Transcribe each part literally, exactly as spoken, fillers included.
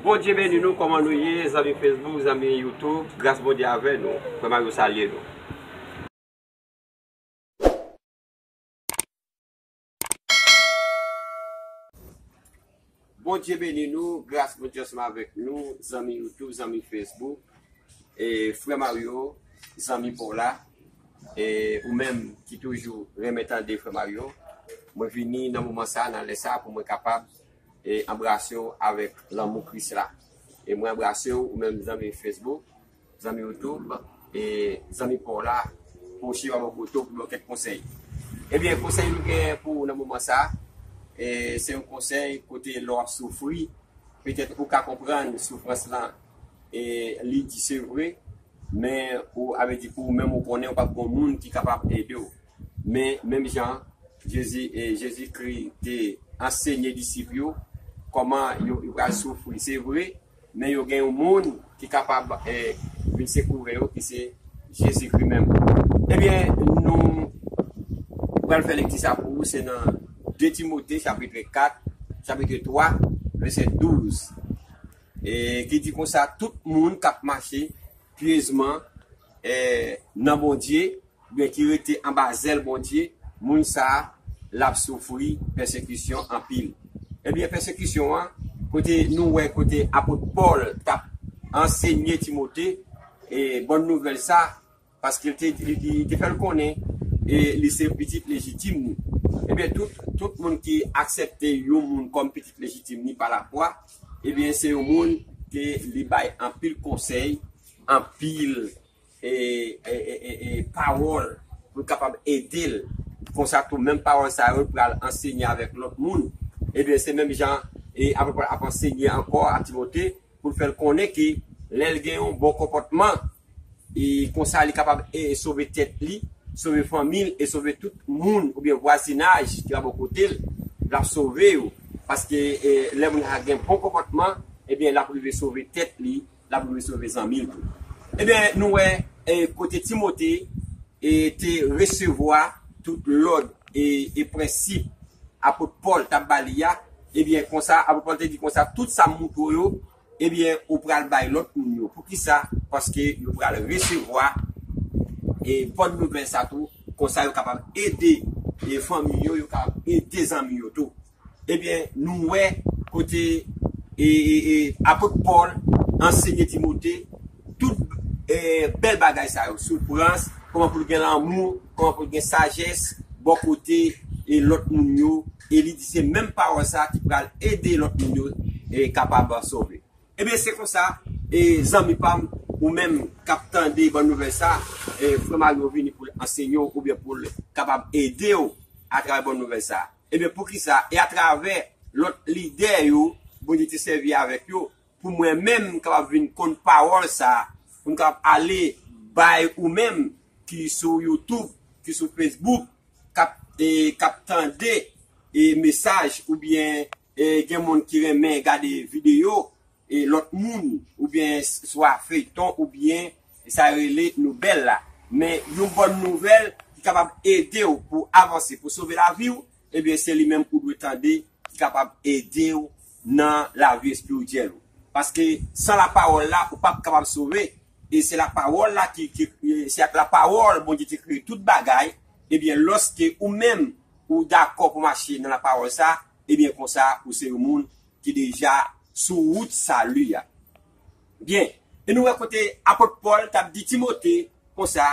Bondye beni nou, kòman nou ye, zanmi Facebook, zanmi YouTube, gras Bondye avè nou, frè Mario salye nou. Bondye beni nou, gras Bondye ansanm avèk nou, zanmi YouTube, zanmi Facebook, e frè Mario, zanmi pa w la, e ou menm ki toujou renmen tande frè Mario, mwen vini nan moman sa, nan lè sa, pou mwen kapab e anbrase w avèk lanmou Kris la. E mwen anbrase w, ou menm zanmi Facebook, zanmi YouTube, e zanmi pa w la, pwoche pa bò kote w pou ba w kèk konsèy. Ebyen, konsèy nou gen pou ou nan moman sa, e se yon konsèy kote lè w ap soufri, petèt ou ka konprann soufrans lan, e li di se vre, men ou, a vle di pou ou menm ou konnen ou p ap gen moun ki kapab ede w. Men, menm jan Jezi, e, Jezikri te ansenye disip yo kòman yo, yo pral soufri. Se vre, men yo gen yon moun ki kapab, e, vin sekoure yo, ki se Jezikri menm. Ebyen, nou pral fè lekti sa pou ou, se nan de Timote, chapit kat, chapit twa, vèsè douz, e, ki di konsa, tout moun k ap mache pyezman, e, nan Bondye, oubyen ki rete anba zèl Bondye, moun sa a, l ap soufri pèsekisyon anpil. Ebyen, pèsekisyon an, kote nou wè, kote apot Pòl t ap ansenye Timote, e, bòn nouvèl sa, paske l te, li, li te fè l konnen, e, li se pitit lejitim ni. Ebyen, tout, tout moun ki aksepte yon moun kòm pitit lejitim ni pa lafwa, ebyen, se yon moun ke li bay anpil konsèy, anpil e, e, e, e, e pawòl pou l kapab ede l. Konsa tou, menm pawòl sa yo, l pral ansenye avèk lòt moun. Ebyen, se menm jan, e, apot Pòl ap ansenye ankò a Timote pou l fè l konnen ke lè l gen yon bon konpòtman, e konsa li kapab, e, sove tèt li, sove fanmi l e sove tout moun oubyen vwazinaj ki pa bò kote l, l ap sove yo. Paske, e, lè moun sa gen bon konpòtman, ebyen, l ap rive sove tèt li, l ap dwe sove zanmi l tou. Ebyen, nou wè, e, kote Timote, e, te resevwa tout lòd e, e prensip apot Pòl t ap ba li a, ebyen, konsa, apot Pòl te di konsa, tout sa m montre w yo, ebyen, ou pral bay lòt moun yo. Poukisa? Paske yo pral resevwa, e, bòn nouvèl sa tou, konsa yo kapab ede, e, fanmi yo, yo kapab ede zanmi yo tou. Ebyen, nou wè kote, e, e, e, apot Pòl ansenye Timote tout, e, bèl bagay sa yo, soufrans, kòman pou l gen lanmou, kòman pou l gen sajès, bò kote, e, lòt moun yo, e li di se menm pawòl sa ki pral ede lòt moun yo, e, kapab sove. Ebyen, se konsa, e, zanmi pa m, ou menm k ap tande bòn nouvèl sa, e, frè Mario vini pou l ansenye w oubyen pou l kapab ede w atravè bòn nouvèl sa. Ebyen, poukisa? E atravè lòt lidè yo, Bondye te sèvi avèk yo, pou mwen menm m kapab vin konn pawòl sa, pou m kapab ale bay ou menm ki sou YouTube, ki sou Facebook, k ap, e, k ap tande, e, mesaj oubyen, e, gen moun ki renmen gade videyo, e, lòt moun, oubyen s-, swa feyton, oubyen sa yo rele nouvèl la. Men yon bòn nouvèl ki kapab ede w pou avanse, pou sove lavi w, ebyen, se li menm ou dwe tande ki kapab ede w nan lavi espirityèl ou. Paske san lapawòl la, ou p ap kapab sove. E se lapawòl la ki, ki, se ak lapawòl Bondye te kreye tout bagay. Ebyen, lòske ou menm, ou dakò pou mache nan lapawòl sa, ebyen, konsa, ou se yon moun ki deja sou wout sali a. Byen, e nou wè kote apot Pòl t ap di Timote konsa,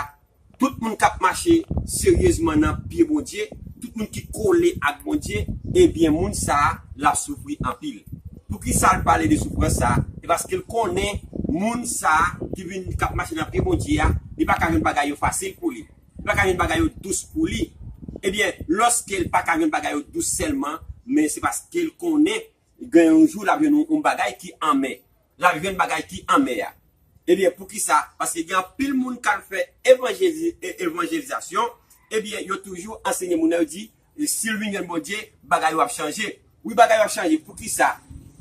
tout moun k ap mache seryezman nan pye Bondye, tout moun ki kole ak Bondye, ebyen, moun sa a, l ap soufri anpil. Poukisa l pale de soufrans sa a? Se paske l konnen moun sa a ki vin, k ap mache nan pye Bondye a, li pa ka jwenn bagay yo fasil pou li. Li pa ka jwenn bagay yo dous pou li. Ebyen, lòske l pa ka jwenn bagay yo dous sèlman, men se paske l konnen gen yon jou l ap jwenn yon, yon bagay ki anmè. L ap jwenn bagay ki anmè a. Ebyen, poukisa? Paske gen anpil moun k al fè evanjelize-, e-, evanjelizasyon, ebyen, yo toujou ansenye moun nan, yo di, e si l vin jwenn Bondye, bagay yo ap chanje. Wi, bagay yo ap chanje. Poukisa?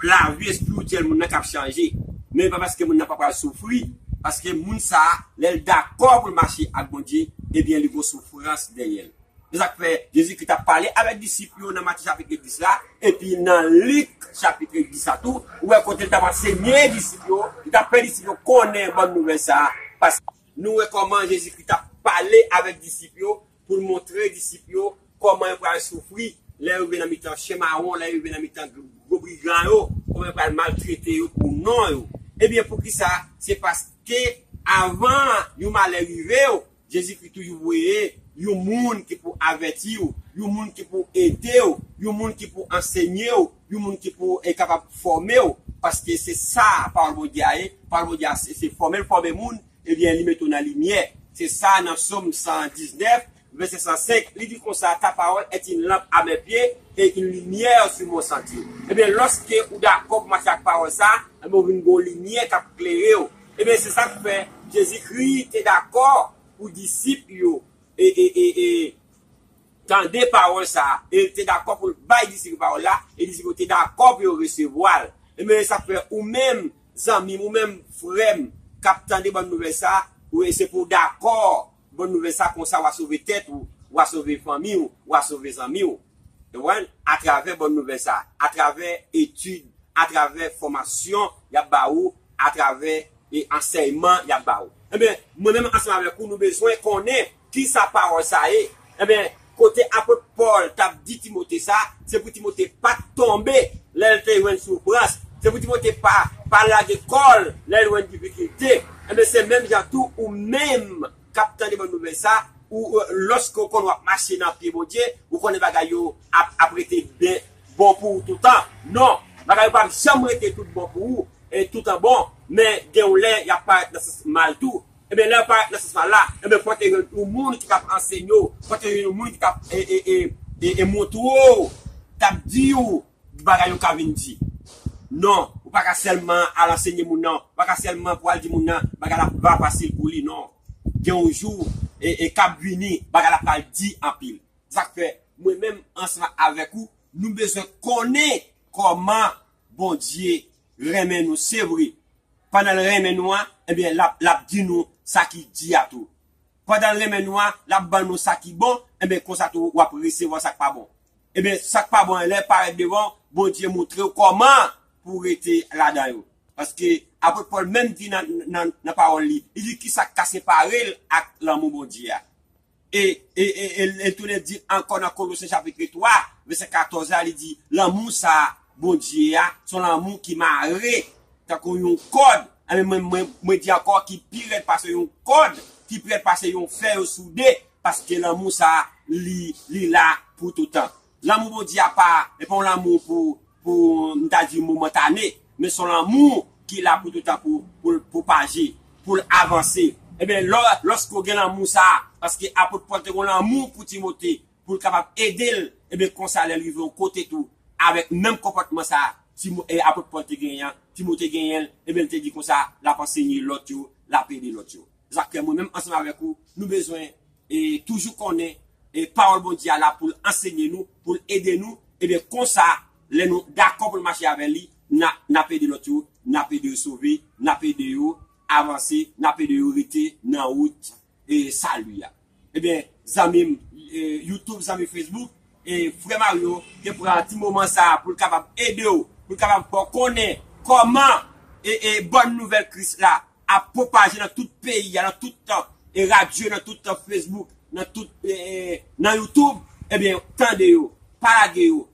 Lavi espirityèl moun nan k ap chanje. Men pa paske moun nan pa pral soufri, paske moun sa a, lè l dakò pou l mache ak Bondye, ebyen, li gon soufrans dèyè l. Se sa k fè Jezikri t ap pale avèk disip yo nan Matye chapit dis la, epi nan Lik chapit dis la tou, ou wè kote l t ap ansenye disip yo, li t ap fè disip yo konnen bòn nouvèl sa a, paske nou wè kòman Jezikri t ap pale avèk disip yo, pou l montre disip yo kòman yo pral soufri lè yo rive nan mitan chen mawon, lè yo rive nan mitan gwo brigan yo, kòman yo pral maltrete yo pou non yo. Ebyen, poukisa? Se paske avan yon malè rive yo, Jezikri toujou voye yon moun ki pou avèti w, yon moun ki pou ede w, yon moun ki pou ansenye w, yon moun ki pou e kapab fòme w, paske se sa pawòl Bondye a ye. Pawòl Bondye a se, se fòme l fòme moun, ebyen, li mete w nan limyè. Se sa nan Sòm san diznèf, vèsè san senk, li di konsa, ta parole est une lampe à mes pieds et une lumière sur mon sentier. Ebyen, lòske ou dakò pou mache ak pawòl sa, ebyen, ou vin gen yon limyè k ap klere w. Ebyen, se sa k fè Jezikri te dakò pou disip yo e, e, e, e, tande pawòl sa a, e l te dakò pou l bay disip yo pawòl la, e disip yo te dakò pou yo resevwa l. Ebyen, sa k fè ou menm, zanmi m, ou menm, frè m, k ap tande bòn nouvèl sa a, ou, se pou w dakò bòn nouvèl sa a, konsa w a sove tèt ou, w a sove fanmi w, w a sove zanmi w. Ou konprann? Atravè bòn nouvèl sa a, atravè etid, atravè fòmasyon y ap ba ou, atravè e ansèyman y ap ba ou. Ebyen, mwen menm ansanm avèk ou, nou bezwen konnen kisa pawòl sa ye. Ebyen, kote apot Pòl t ap di Timote sa, se pou Timote pa t tonbe lè l te jwenn soufrans. Se pou Timote pa, pa lage kò l lè l jwenn difikilte. Ebyen, se menm jan tou ou menm k ap tande bòn nouvèl sa, ou, e, lòske w konn w ap mache nan pye Bondye, ou konnen bagay yo ap, ap rete byen bon pou ou toutan. Non, bagay yo p ap janm rete tout bon pou ou, e, toutan bon, men gen yon lè y ap parèt nan sans mal tou. Ebyen, lè yo parèt nan sans mal la, ebyen, fò te jwenn yon moun ki t ap ansenye w, fò te jwenn yon moun ki t ap, e, e, e, e, e montre w, t ap di w, bagay yo ka vin di. Non, ou pa ka sèlman al ansenye moun nan, ou pa ka sèlman pou al di moun nan, bagay la va fasil pou li, non. Gen yon jou, e, e k ap vini, bagay la pral di anpil. Sa k fè, mwen menm, ansanm avèk ou, nou bezwen konnen kòman Bondye renmen nou, se vre. Pandan l renmen nou an, ebyen, l ap, l ap di nou sa ki di a tou. Pandan l renmen nou an, l ap ban nou sa ki bon, enben, konsa tou, w ap resevwa sa k pa bon. Enben, sa k pa bon an, lè l parèt devan w, Bondye montre w kòman pou w rete ladan yo. Paske apot Pòl menm di nan, nan, nan pawòl li, li di kisa k ka separe l ak lanmou Bondye a. E, e, e, e, e tounen di ankò nan Kolosyen chapit twa, vèsè katòz la, li di, lanmou sa a Bondye a, se yon lanmou ki mare tankou yon kòd. Enben, mwen, mwen, mwen di ankò ki pi rèd pase yon kòd, ki pi rèd pase yon fè yo soude, paske lanmou sa a, li, li la pou toutan. Lanmou Bondye a pa, e pa yon lanmou pou, pou, m ta di, momantane, men se yon lanmou ki la pou toutan pou, pou l pwopaje, pou l avanse. Ebyen, lò, lòske w gen lanmou sa a, paske apot Pòl te gen lanmou pou Timote, pou l kapab ede l, ebyen, konsa, lè l rive yon kote tou, avèk menm konpòtman sa a, Timo-, e, apot Pòl te genyen an, Timote genyen l, ebyen, l te di konsa, l ap ansenye lòt yo, l ap ede lòt yo. Sa k fè mwen menm ansanm avèk ou, nou bezwen e toujou konnen e pawòl Bondye a la pou l ansenye nou, pou l ede nou, ebyen konsa, lè nou dakò pou n mache avè li, n a, n ap ede lòt yo, n ap ede yo sove, n ap ede yo avanse, n ap ede yo rete nan wout e sali a. Ebyen, zanmi m, e, YouTube, zanmi Facebook, e frè Mario te pran ti moman sa a pou l kapab ede w, pou l kapab fè w konnen kòman e, e bòn nouvèl Kris la ap pwopaje nan tout peyi a, nan tout, e, radyo, nan tout, e, Facebook, nan tout, e, e, nan YouTube, ebyen, tande yo, pa lage yo,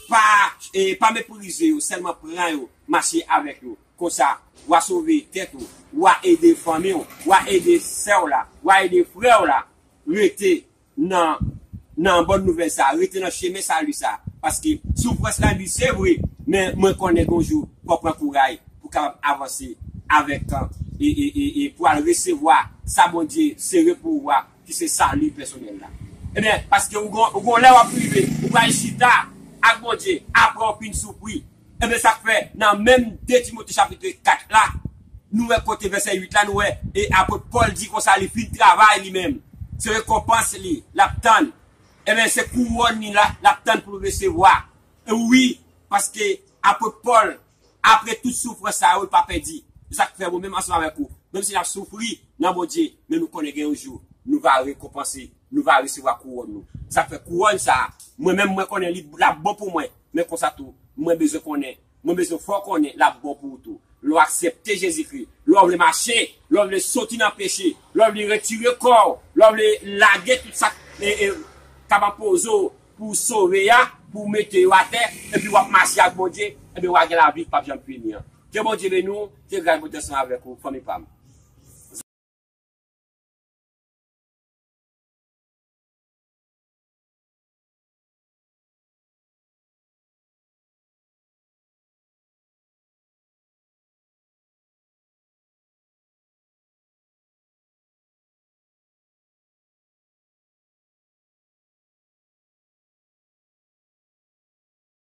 pa, e, pa meprize yo, sèlman pran yo, mache avèk yo. Konsa, w a sove tèt ou, w a ede fanmi w, w a ede sè w la, w a ede frè w la, rete nan, nan bòn nouvèl sa, rete nan chemen sali sa. Paske soufrans la di se vre, men mwen konnen gon jou fò w pran kouray pou w kapab avanse avèk, e, e, e, e pou al resevwa sa Bondye sere pou ou a, ki se sali pèsonèl la. Ebyen, paske ou gon, ou gon lè w ap rive, ou pral chita ak Bondye, apre w fin soufri. Ebyen, sa k fè, nan menm de Timote chapit kat la, nou wè kote vèsè uit la, nou wè, e apot Pòl di konsa, li fin travay li menm. Se rekonpans li, l ap tann. Ebyen, se kouwòn li la, l ap tann pou l resevwa. E wi, paske apot Pòl, apre tout soufrans sa yo, li pa pèdi. Se sa k fè mwen menm ansanm avèk ou, menm si n ap soufri nan Bondye, men nou konnen gen yon jou, nou va rekonpanse nou va resevwa kouwòn nou. Sa fè kouwòn sa a, mwen menm mwen konnen li l ap bon pou mwen, men konsa tou, mwen bezwen konnen, mwen bezwen fè w konnen l ap bon pou ou tou. Lè w aksepte Jezikri, lè w vle mache, lè w vle soti nan peche, lè w vle retire kò w, lè w vle lage tout sa k e, e, k ap anpoze w pou w sove a, pou w mete yo atè, epi w ap mache ak Bondye, ebyen w a gen lavi k p ap janm fini an. Ke Bondye beni w, ke gras Bondye ansanm avèk ou, fanmi pa m.